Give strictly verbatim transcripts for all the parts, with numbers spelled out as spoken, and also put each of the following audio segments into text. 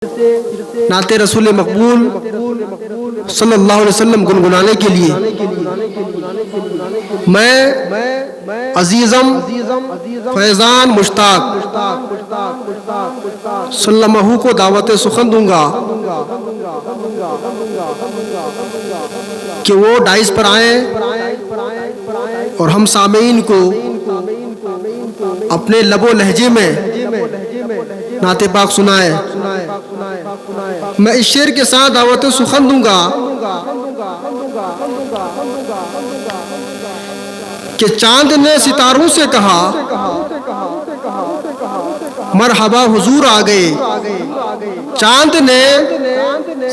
نعت رسول مقبول صلی اللہ علیہ وسلم گنگنانے کے لیے میں عزیزم فیضان مشتاق سلمہ کو دعوت سخن دوں گا کہ وہ ڈائس پر آئیں اور ہم سامعین کو اپنے لب و لہجے میں نعت پاک سنائیں۔ میں اس شعر کے ساتھ دعوت سخن دوں گا کہ چاند نے ستاروں سے کہا، مرحبا حضور آ گئے۔ چاند نے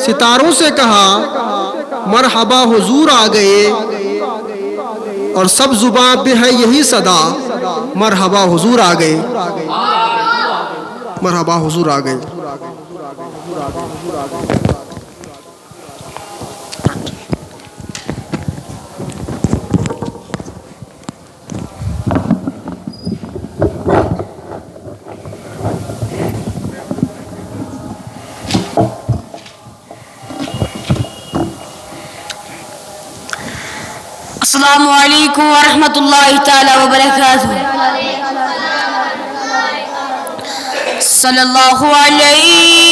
ستاروں سے کہا، مرحبا حضور آ گئے، اور سب زباں پہ ہے یہی صدا، مرحبا حضور آ گئے، مرحبا حضور آ گئے۔ السلام علیکم ورحمۃ اللہ تعالی وبرکاتہ۔ صلی اللہ علیہ